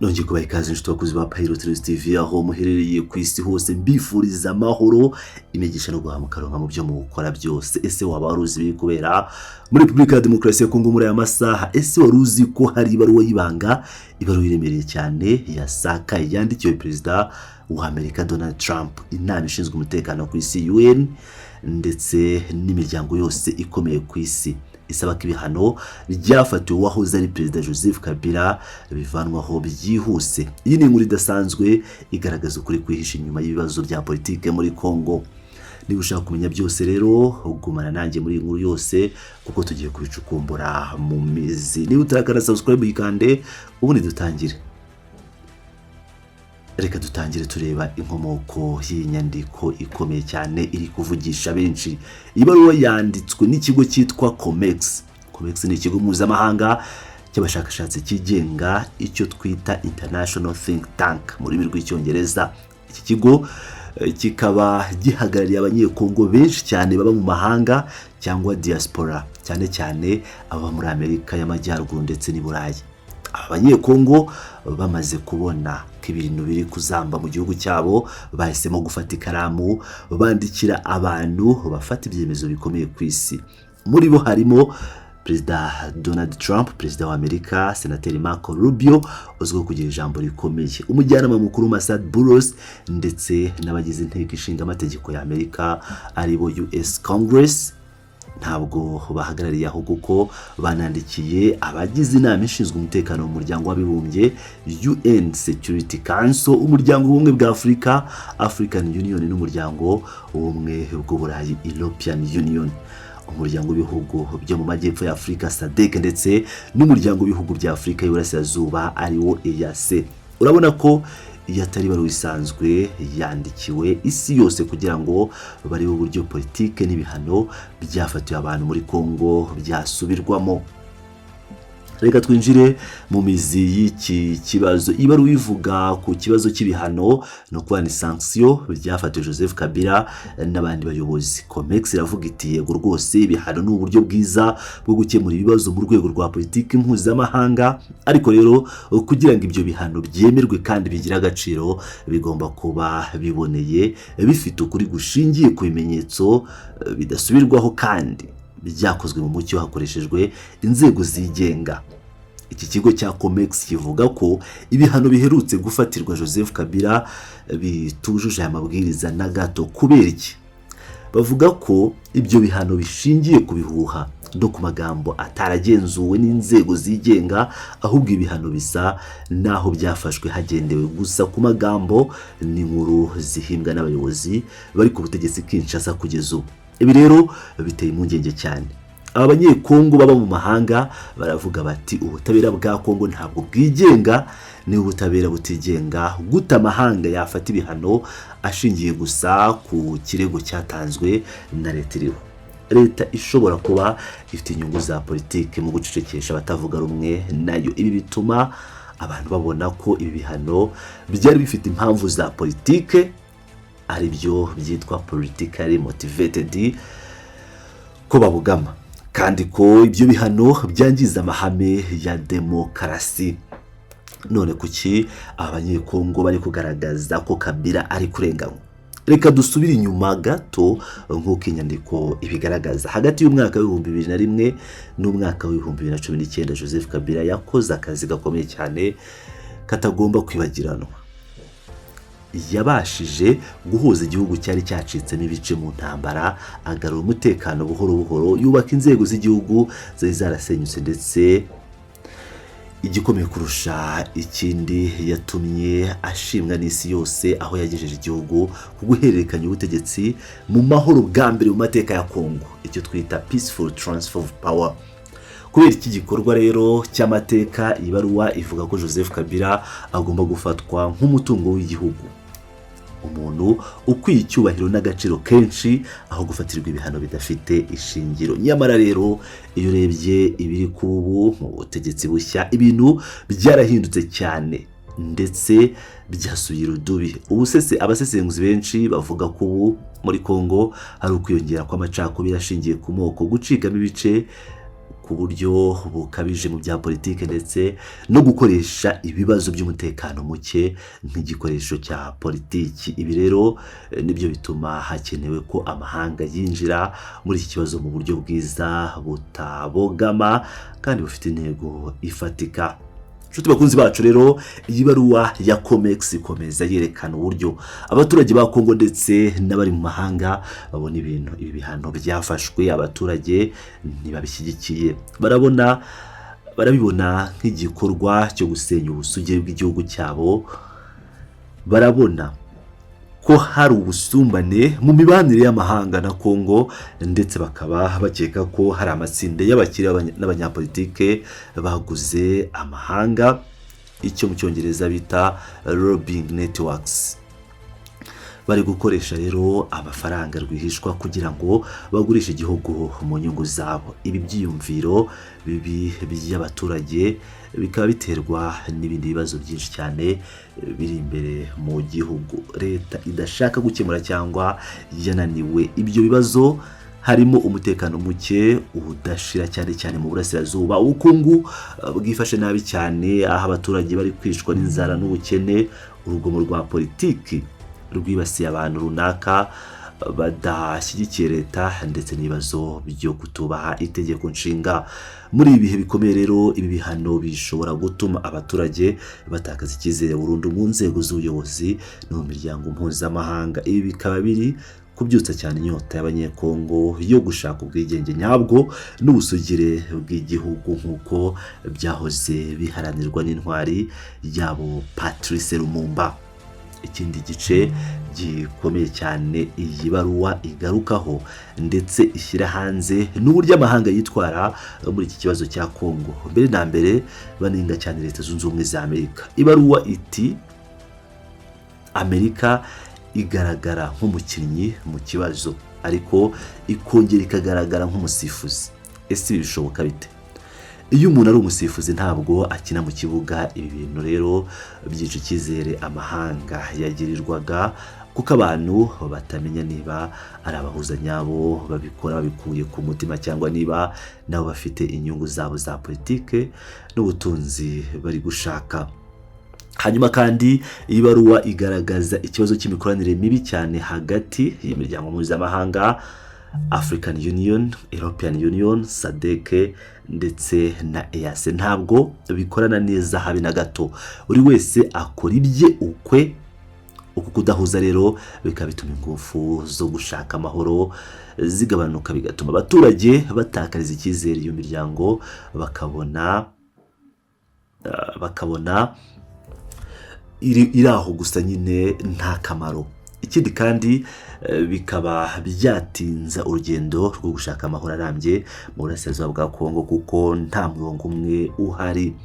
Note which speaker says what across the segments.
Speaker 1: Nongeye kubaha ikaze, inshuti bakunzi ba Pilot News TV, aho muherereye ku isi hose. Mbifuriza amahoro, imigisha no guhamuka mu byo mukora byose. Ese waba wari uzi ibiri kubera muri Repubulika ya Demokarasi ya Kongo muri aya masaha? Ese wari uzi ko hari ibaruwa y'ibanga, ibaruwa iremereye cyane yasakaye, yandikiwe Perezida wa Amerika Donald Trump, Inama ishinzwe umutekano ku isi UN, ndetse n'imiryango yose ikomeye ku isi, isaba ko ibihano byafatiwe uwahoze ari Perezida Joseph Kabila bivanwaho byihuse? Iyi ni inkuru idasanzwe igaragaza ukuri kwihishe inyuma y'ibibazo bya politike muri Congo. Niba ushaka kumenya byose rero, gumana nanjye muri iyi nkuru yose, kuko tugiye kubicukumbura mu mizi. Niba utarakanda subscribe, yikande, ubundi dutangire. Reka dutangire tureba inkomoko y'iyi nyandiko ikomeye cyane iri kuvugisha benshi. Ibaruwa yanditswe n'ikigo cyitwa Comex. Comex ni ikigo mpuzamahanga cy'abashakashatsi cyigenga, icyo twita International Think Tank mu rurimi rw'Icyongereza. Iki kigo kikaba gihagarariye Abanyekongo benshi cyane baba mu mahanga cyangwa diaspora, cyane cyane ababa muri Amerika y'Amajyaruguru ndetse n'i Burayi. Aba Banyekongo bamaze kubona ko ibintu biri kuzamba mu gihugu cyabo, bahisemo gufata ikaramu bandikira abantu bafata ibyemezo bikomeye ku isi. Muri bo harimo Perezida Donald Trump, Perezida wa Amerika, Senateri Marco Rubio uzwiho kugira ijambo rikomeye, Umujyanama mukuru Massad Boulos, ndetse n'abagize Inteko Ishinga Amategeko ya Amerika, aribo US Congress. Ntabwo bahagarariye aho, kuko banandikiye abagize Inama ishinzwe umutekano mu Muryango w'Abibumbye, UN Security Council, Umuryango w'Ubumwe bwa Afurika, African Union, n'Umuryango w'Ubumwe bw'Uburayi, European Union, Umuryango w'Ibihugu byo mu Majyepfo ya Afurika, SADC, ndetse n'Umuryango w'Ibihugu bya Afurika y'Iburasirazuba, ariwo EAC. Urabona ko iyo atari ibaruwa isanzwe, yandikiwe isi yose kugira ngo barebe uburyo politike n'ibihano byafatiwe abantu muri Congo byasubirwamo. Reka twinjire mu mizi y'iki kibazo. Ibaruwa ivuga ku kibazo cy'ibihano, ni ukuvuga ni sanction, byafatiwe Joseph Kabila n'abandi bayobozi. Comex iravuga iti: "Yego rwose, ibihano ni uburyo bwiza bwo gukemura ibibazo mu rwego rwa politiki mpuzamahanga, ariko rero kugira ngo ibyo bihano byemerwe kandi bigire agaciro, bigomba kuba biboneye, bifite ukuri gushingiye ku bimenyetso bidasubirwaho, kandi byakozwe mu mucyo hakoreshejwe inzego zigenga." Iki kigo cya Comex kivuga ko ibihano biherutse gufatirwa Joseph Kabila bitujuje aya mabwiriza na gato. Kubera iki? Bavuga ko ibyo bihano bishingiye ku bihuha no ku magambo ataragenzuwe n'inzego zigenga, ahubwo ibihano bisa n'aho byafashwe hagendewe gusa ku magambo n'inkuru zihimbwa n'abayobozi bari ku butegetsi Kinshasa kugeza ubu. Ibi rero biteye impungenge cyane. Aba Banyekongo baba mu mahanga baravuga bati: "Ubutabera bwa Kongo ntabwo bwigenga. Niba ubutabera butigenga, gute amahanga yafata ibihano ashingiye gusa ku kirego cyatanzwe na leta iriho, leta ishobora kuba ifite inyungu za politiki mu gucecekesha abatavuga rumwe nayo?" Ibi bituma abantu babona ko ibi bihano byari bifite impamvu za politike, ari byo byitwa politically motivated, ko babugama, kandi ko ibyo bihano byangiza amahame ya demokarasi. None kuki Abanyekongo bari kugaragaza ko Kabila ari kurenganywa? Reka dusubire inyuma gato. Nk'uko inyandiko ibigaragaza, hagati y'umwaka wa 2001 n'umwaka wa 2019, Joseph Kabila yakoze akazi gakomeye cyane katagomba kwibagiranwa. Yabashije guhuza igihugu cyari cyacitsemo ibice mu ntambara, agarura umutekano buhoro buhoro, yubaka inzego z'igihugu zari zarasenyutse, ndetse igikomeye kurusha ikindi, yatumye ashimwa n'isi yose, aho yagejeje igihugu ku guhererekanya ubutegetsi mu mahoro bwa mbere mu mateka ya Kongo, icyo twita peaceful transfer of power. Kubera iki gikorwa rero cy'amateka, ibaruwa ivuga ko Joseph Kabila agomba gufatwa nk'umutungo w'igihugu, umuntu ukwiye icyubahiro n'agaciro kenshi, aho gufatirwa ibihano bidafite ishingiro. Nyamara rero, iyo urebye ibiri kuba ubu mu butegetsi bushya, ibintu byarahindutse cyane, ndetse byasubiye irudubi. Ubu abasesenguzi benshi bavuga ko ubu muri Congo hari ukwiyongera kw'amacakubiri ashingiye ku moko, gucikamo ibice ku buryo bukabije mu bya politiki ndetse no gukoresha ibibazo by'umutekano muke nk'igikoresho cya politiki. Ibi rero nibyo bituma hakenewe ko amahanga yinjira muri iki kibazo mu buryo bwiza, butabogama kandi bufite intego ifatika. Inshuti bakunzi bacu rero, iyi baruwa ya Comex ikomeza yerekana uburyo abaturage ba Kongo ndetse n'abari mu mahanga babona ibintu. Ibi bihano byafashwe, abaturage ntibabishyigikiye, barabibona nk'igikorwa cyo gusenya ubusugire bw'igihugu cyabo. Barabona ko hari ubusumbane mu mibanire y'amahanga na Kongo, ndetse bakaba bakeka ko hari amatsinda y'abakire n'abanyapolitike baguze amahanga, icyo mu Cyongereza bita lobbying networks, bari gukoresha rero amafaranga rwihishwa kugira ngo bagurishe igihugu mu nyungu zabo. Ibi byiyumviro bibi by'abaturage bikaba biterwa n'ibindi bibazo byinshi cyane biri imbere mu gihugu leta idashaka gukemura cyangwa yananiwe. Ibyo bibazo harimo umutekano muke udashira, cyane cyane mu burasirazuba, ubukungu bwifashe nabi cyane aho abaturage bari kwicwa n'inzara n'ubukene, urugomo rwa politiki rwibasiye abantu runaka badashyigikiye leta, ndetse n'ibibazo byo kutubaha itegeko nshinga. Muri ibi bihe bikomeye rero, ibi bihano bishobora gutuma abaturage batakaza icyizere burundu mu nzego z'ubuyobozi no mu miryango mpuzamahanga. Ibi bikaba biri kubyutsa cyane inyota y'Abanyekongo yo gushaka ubwigenge nyabwo n'ubusugire bw'igihugu, nk'uko byahoze biharanirwa n'intwari yabo Patrice Lumumba. Ikindi gice gikomeye cyane iyi baruwa igarukaho ndetse ishyira hanze n'uburyo amahanga yitwara muri iki kibazo cya Kongo. Mbere na mbere banenga cyane Leta Zunze Ubumwe za Amerika. Ibaruwa iti: "Amerika igaragara nk'umukinnyi mu kibazo, ariko ikongera ikagaragara nk'umusifuzi. Ese ibi bishoboka bite? Iyo umuntu ari umusifuzi ntabwo akina mu kibuga." Ibi bintu rero byica icyizere amahanga yagirirwaga, kuko abantu batamenya niba ari abahuza nyabo babikora babikuye ku mutima cyangwa niba nabo bafite inyungu zabo za politike n'ubutunzi bari gushaka. Hanyuma kandi iyi baruwa igaragaza ikibazo cy'imikoranire mibi cyane hagati y'imiryango mpuzamahanga, African Union, European Union, SADC ndetse na EAC. Ntabwo bikorana neza habe na gato, buri wese akora ibye ukwe. Uku kudahuza rero bikaba bituma ingufu zo gushaka amahoro zigabanuka, bigatuma abaturage batakariza icyizere iyo miryango, bakabona iri aho gusa nyine nta kamaro. Ikindi kandi bikaba byatinza urugendo rwo gushaka amahoro arambye mu burasirazuba bwa Kongo, kuko nta murongo umwe uhari.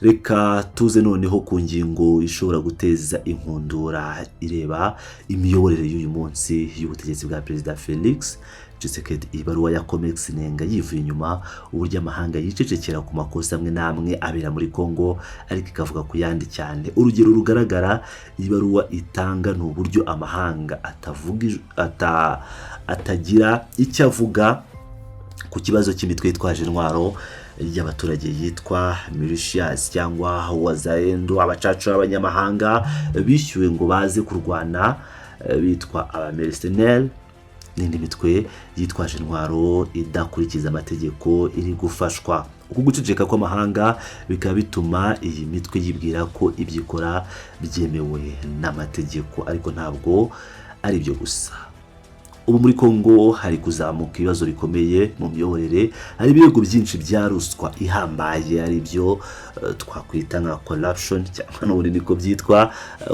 Speaker 1: Reka tuze noneho ku ngingo ishobora guteza inkundura ireba imiyoborere y'uyu munsi y'ubutegetsi bwa Perezida Felix Tshisekedi. Ibaruwa ya Comex inenga yivuye inyuma uburyo amahanga yicecekera ku makosa amwe n'amwe abera muri Congo, ariko ikavuga ku yandi cyane. Urugero rugaragara iyi baruwa itanga ni uburyo amahanga atavuga atagira icyo avuga ku kibazo cy'imitwe yitwaje intwaro y'abaturage yitwa militias cyangwa Wazalendo, abacancuro b'abanyamahanga bishyuwe ngo baze kurwana bitwa abamercenaires, n'indi mitwe yitwaje intwaro idakurikiza amategeko iri gufashwa. Uku guceceka kw'amahanga bikaba bituma iyi mitwe yibwira ko ibyo ikora byemewe n'amategeko. Ariko ntabwo ari ibyo gusa. Ubu muri Congo hari kuzamuka ibibazo bikomeye mu miyoborere. Hari ibirego byinshi bya ruswa ihambaye, ari byo twakwita nka corruption, cyangwa n'ubundi niko byitwa,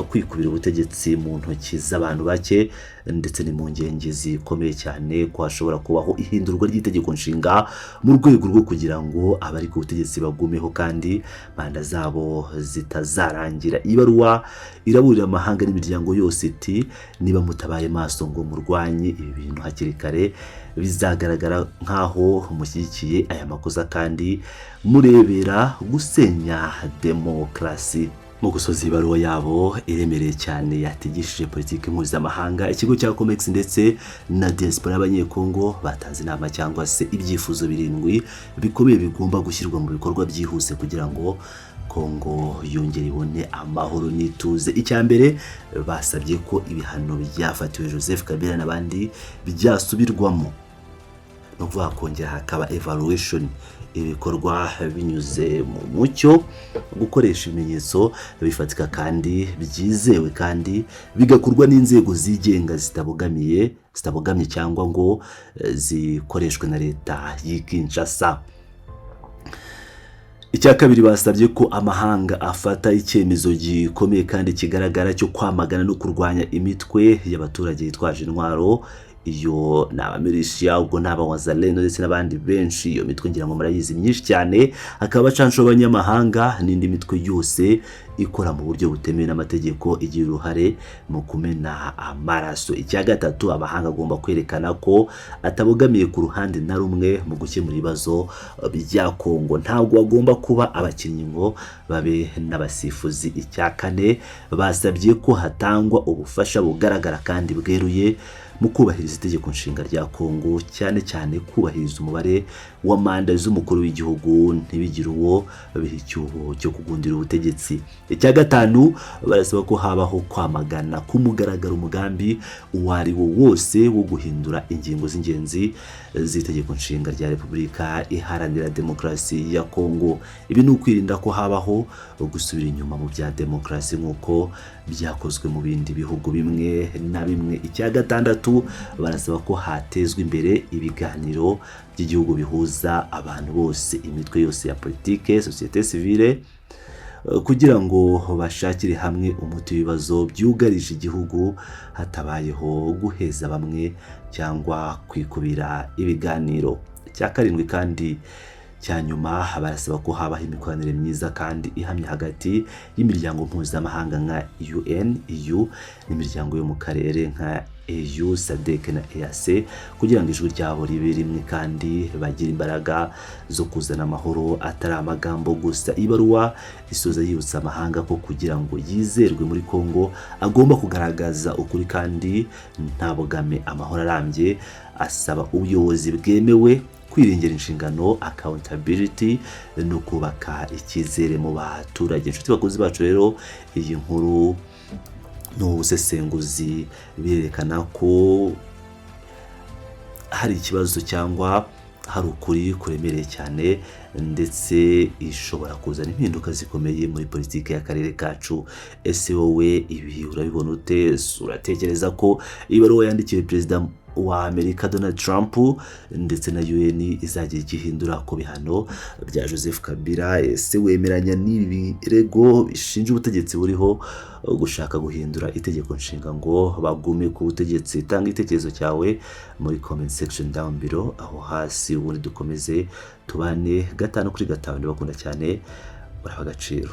Speaker 1: kwikubira ubutegetsi mu ntoki z'abantu bake, ndetse n'impungenge zikomeye cyane ko hashobora kubaho ihindurwa ry'itegeko nshinga mu rwego rwo kugira ngo abari ku butegetsi bagumeho kandi manda zabo zitazarangira. Ibaruwa iraburira amahanga n'imiryango yose iti: "Niba mutabaye maso ngo murwanye ibi bintu hakiri kare, bizagaragara nk'aho mushyigikiye aya makosa kandi murebera gusenya demokarasi." Mu gusoza ibaruwa yabo iremereye cyane yatigishije politiki mpuzamahanga, ikigo cya Comex ndetse na diaspora y'Abanyekongo batanze inama cyangwa se ibyifuzo birindwi bikomeye bigomba gushyirwa mu bikorwa byihuse kugira ngo Kongo yongere ibone amahoro n'ituze. Icya mbere, basabye ko ibihano byafatiwe Joseph Kabila n'abandi byasubirwamo, ni ukuvuga kongera hakaba evaluation, ibikorwa binyuze mu mucyo, gukoresha ibimenyetso bifatika kandi byizewe, kandi bigakorwa n'inzego zigenga zitabogamye cyangwa ngo zikoreshwe na leta y'i Kinshasa. Icya kabiri, basabye ko amahanga afata icyemezo gikomeye kandi kigaragara cyo kwamagana no kurwanya imitwe y'abaturage yitwaje intwaro. Iyo ni abamilishiya, ubwo ni abawazalendo ndetse n'abandi benshi. Iyo mitwe ngira ngo murayizi myinshi cyane, hakaba abacancuro b'abanyamahanga n'indi mitwe yose ikora mu buryo butemewe n'amategeko igira uruhare mu kumena amaraso. Icya gatatu, amahanga agomba kwerekana ko atabogamiye ku ruhande na rumwe mu gukemura ibibazo bya Kongo. Ntabwo bagomba kuba abakinnyi ngo babe n'abasifuzi. Icya kane, basabye ko hatangwa ubufasha bugaragara kandi bweruye mu kubahiriza itegeko nshinga rya Kongo, cyane cyane kubahiriza umubare wa manda z'umukuru w'igihugu, ntibigire uwo biha icyuho cyo kugundira ubutegetsi. Icya gatanu, barasaba ko habaho kwamagana ku mugaragaro umugambi uwo ari wo wose wo guhindura ingingo z'ingenzi z'itegeko nshinga rya Repubulika Iharanira Demokarasi ya Kongo. Ibi ni ukwirinda ko habaho gusubira inyuma mu bya demokarasi nk'uko byakozwe mu bindi bihugu bimwe na bimwe. Icya gatandatu, barasaba ko hatezwa imbere ibiganiro by'igihugu bihuza abantu bose, imitwe yose ya politike, sosiyete sivile, kugira ngo bashakire hamwe umuti w'ibibazo byugarije igihugu hatabayeho guheza bamwe cyangwa kwikubira ibiganiro. Icya karindwi kandi cya nyuma, barasaba ko habaho imikoranire myiza kandi ihamye hagati y'imiryango mpuzamahanga nka UN, EU n'imiryango yo mu karere nka AU, SADC na EAC, kugira ngo ijwi ryabo ribe rimwe kandi bagire imbaraga zo kuzana amahoro atari amagambo gusa. Ibaruwa isoza yibutsa amahanga ko kugira ngo yizerwe muri Kongo agomba kugaragaza ukuri kandi ntabogame. Amahoro arambye asaba ubuyobozi bwemewe, kwirengera inshingano, accountability, no kubaka icyizere mu baturage. Inshuti bakunzi bacu rero, iyi nkuru ni ubusesenguzi, birerekana ko hari ikibazo cyangwa hari ukuri kuremereye cyane, ndetse ishobora kuzana impinduka zikomeye muri politiki y'akarere kacu. Ese wowe ibi urabibona ute? Uratekereza ko ibaruwa yandikiwe perezida wa Amerika Donald Trump ndetse na UN izagira icyo ihindura ku bihano bya Joseph Kabila? Ese wemeranya n'ibi birego bishinja ubutegetsi buriho gushaka guhindura itegeko nshinga ngo bagume ku butegetsi? Tanga igitekerezo cyawe muri comment section down below, aho hasi, ubundi dukomeze tubane gatanu kuri gatanu. Ndabakunda cyane, uraha agaciro.